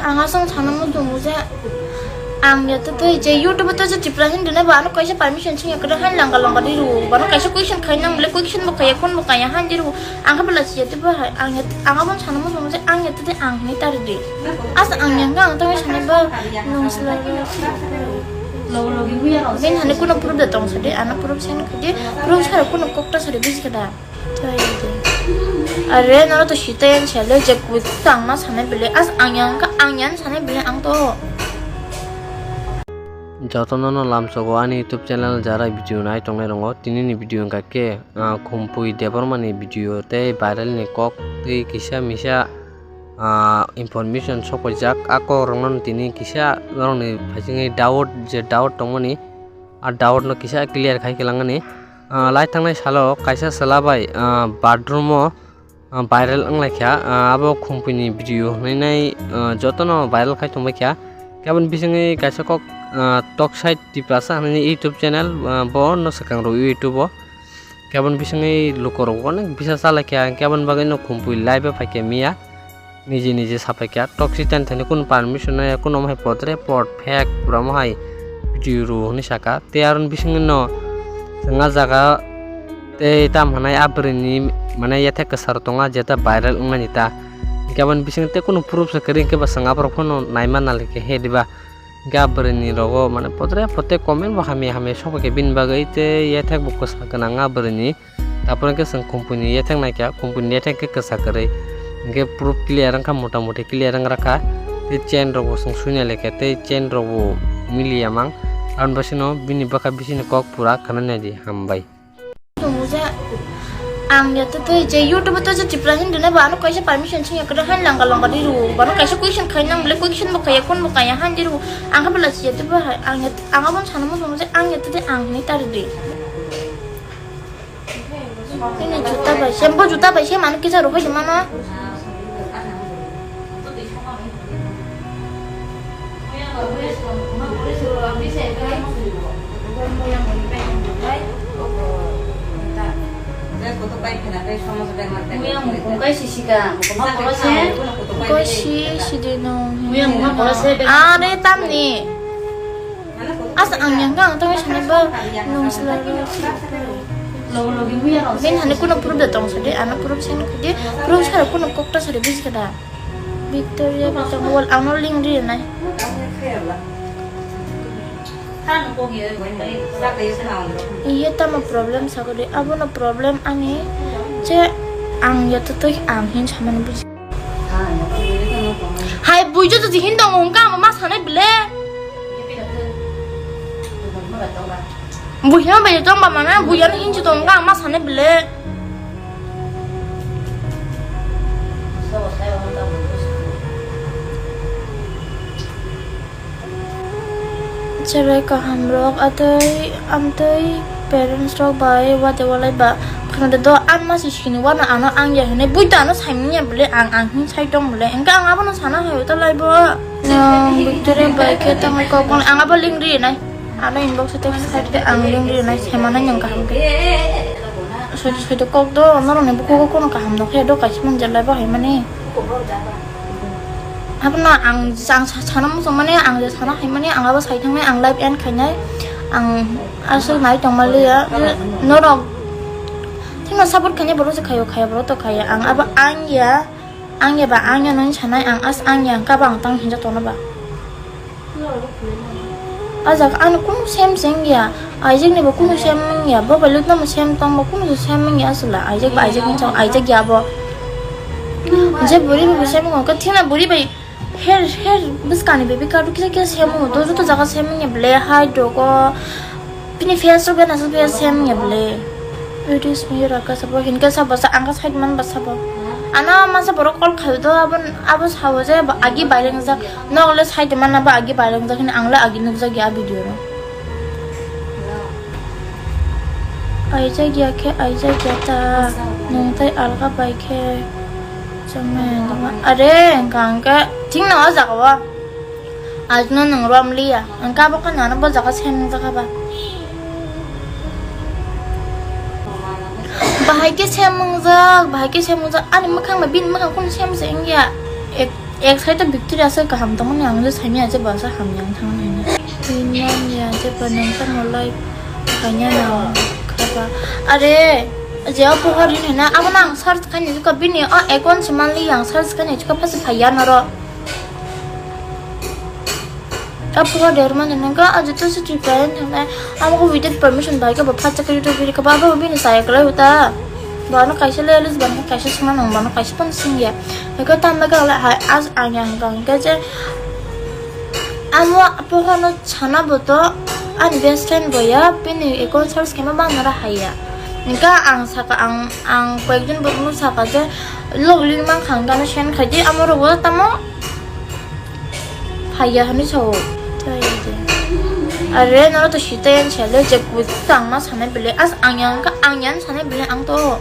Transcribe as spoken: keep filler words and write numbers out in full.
Ang aswk sana muchungo je ang ya tei tei je YouTube o tei je Tripura Hindi nai bo ano kaisa permission chwngya kwrwi han langka langka di rwo. Bono kaisa question khai nang bole question bo khaiya, phone bo khaiya han di rwo. Ang khe bwla chiya tei bo hai ang ya ang abo sana muchungo je ang ya tei tei ang hinwi ta rwdi. Asa ang ya ang tangwi sanai bo nung sla. Bini hani kuno proof da tong sadi, ano proof send khaidi, proof sara kuno kokta sadi bisi kada. Are noro to sita yang sale je kuit tang ma sanai bele as ang yang ka ang yan sanai bele ang to. Jotono no lamsogo ani YouTube channel jara video nai tongnai rongo, tini ni video wngkha khe, ah, Khumpui Debbarma ni video tei viral ni kok tei kisa misa, ah, information sokpaijak. A kok rokno tini kisa norokni phaisingwi doubt, je doubt tongmani, a doubt no kisa clear khai kwlangani. Ah, lai thangnai salo kaisa chwla bai, ah, bathroom o, ah, viral wnglaikha, ah, abo Khumpui ni video hwnwi nai, ah, jotono viral khai tongbaikha. Khe aboni bisingwi kaisa kok, ah, Toksai Tiprasa hwnwi YouTube channel, ah, bo no swkang rw YouTube o. Khe aboni bisingwi lukorok onek bisa chalaikha, khe aboni bagwi no Khumpui live o phaikha miya. Niji niji sapaikha, Toksai Tiprasa ni kunu permission nai, kunu omo hai podre pod fake pura omo hai video rw hwnwi saka. Tei aroni bisingwi no chwng a jaga tei tam hwnai a bwrwini mane yathek kwcharo tongo, jeta viral wngnani ta. Hinkhe aboni bisingwi tei kunu proof se kwrwi, hinkhe ba chwng aborok phano naima nalai khe he diba. Hinkhe a bwrwini rogo mane podre pod tei comment bo hamya hamya sokbaikha bini bagwi, tei yathek bo kwchar gwnang a bwrwini. Tapor hinkhe chwng Khumpui ni yathek naikha, Khumpui ni yathek khe kwchar kwrwi. Hinkhe proof clear wngkha, mota moti clear wngrakha. Tei chain rok bo chwng sui nai laikha, tei chain rok bo miliya mang. Aboni bisingno bini bwkha bisingni kok pura khwnanai di, hambai. Tongo je ang ya tei tei je YouTube o tei je Tripura Hindi nai bo ano kaisa permission chwngya kwrwi han langka langka di rwo. Bono kaisa question khai nang bole question bo khaiya, phone bo khaiya han di rwo. Ang khe bwla chiya tei bo hai ang ya ang abo sana muchungo je ang ya tei tei ang hinwi ta rwdi. Bini juta bai se, bo juta bai se manu kisa rw phai mano. Muyang mukung kai sisika, mukung ma poro se. Kai si, si de no. Muyang mukung ma poro se. Are tamni. Asa ang yang kang tong sana ba nung sila. Logi logi muyang. Bini hani kuno proof da tong sadi, ano proof sen khadi, proof sara kuno kokta sadi bisi kada. Victoria Botong Wall, ano link ri nai. Iya tamo problem sagori, abono problem ani je ang yato tei ang hin samani buji. Hai buijo to jihin dong hongka ama ma sanai bile. Buiya bai tong ba mana buiya ni hinji tong ka ma sane bele. Cherai kaham rok atoi amtoi parents rok bai wate walai ba khana de do an ma si sini wano ano ang ya hene bui ta ano saimanya bele ang ang hin sai tong bele engka ang abono sana hai uta lai bo. Nang Victoria bai khe tangwi kok ang abo link ri nai. Ano inbox o text khai de ang link ri nai sema nai nang kaham khe. Soi soi de kok do norok ni bukugo kono kaham no khe do kaisa man jalai bo hai mani. Abono ang ang sa- sana muchung mani ang je sana hai mani ang abo sai thang nai ang live end khai nai. Ang aswk nai tong mali ya norok thima support khai nai borok se khaio khaya borok to khaya ang abo ang ya. Ang ya ba ang ya nung sanai ang as ang ya ang kaba ang tang hinja tongna ba. O jaga ano kunu sem se wngya, aijak ni bo kunu sem wngya, bo bai lutna mo sem tong bo kunu sem wngya aswla aijak ba aijak ni chong aijak ya bo. Je buri bo sem wngya khe thina buri bai her her bwskang ni baby kadu kisa kisa sem wngya to joto jaga sem wngya ble hai dogo. Bini face rok bena se face sem ya ble. Video simi raka sabo hinka sabo sa angka side man ba sabo. Ana masa borok call khayo do abo abo sabo je agi baileng jak nok le side man ba agi baileng jak hin ang le agi nuk jak ya video ro. Aijak ya khe aijak ya ta nung tai alga bai khe. Are engka engka thing no o jaga o. Ajno nung rom liya, engka bo kha nano bo jaga sem jaga ba. Bahai khe sem wngjak, bahai khe sem wngjak, ani mwkhang bai bini mwkhang kunu sem se wngya. Ek Ek side to victory ase kaham tongmani, ang je saimanya je basa hamya wng thangmani. Hinmanya je panang tamo life kanya na khaba. Are, je apo hari ni na, amo nang search kani ka bini o account se manli yang search kani ka phase phaya naro. Apo hari mani nang ka aje to se tripayan thang na, amo ko without permission bai ka ba phacha ka YouTube ka ba ba bini saya kala uta. Bano kaisa le alis bano kaisa sima nang bano kaisa pan singya. Eko tamba ka la hai as ang yang kang ka je. Amo apo no chana boto ani best friend boya bini account search kema ba nara haya. Ningka ang saka ang ang koyekjon borokno saka je logli mang khang gana send khaidi amo rogo tamo haya hani sao. Are nara to sita yan sale je kutang ma sanai bile as ang yang ka ang yan sanai bile ang to.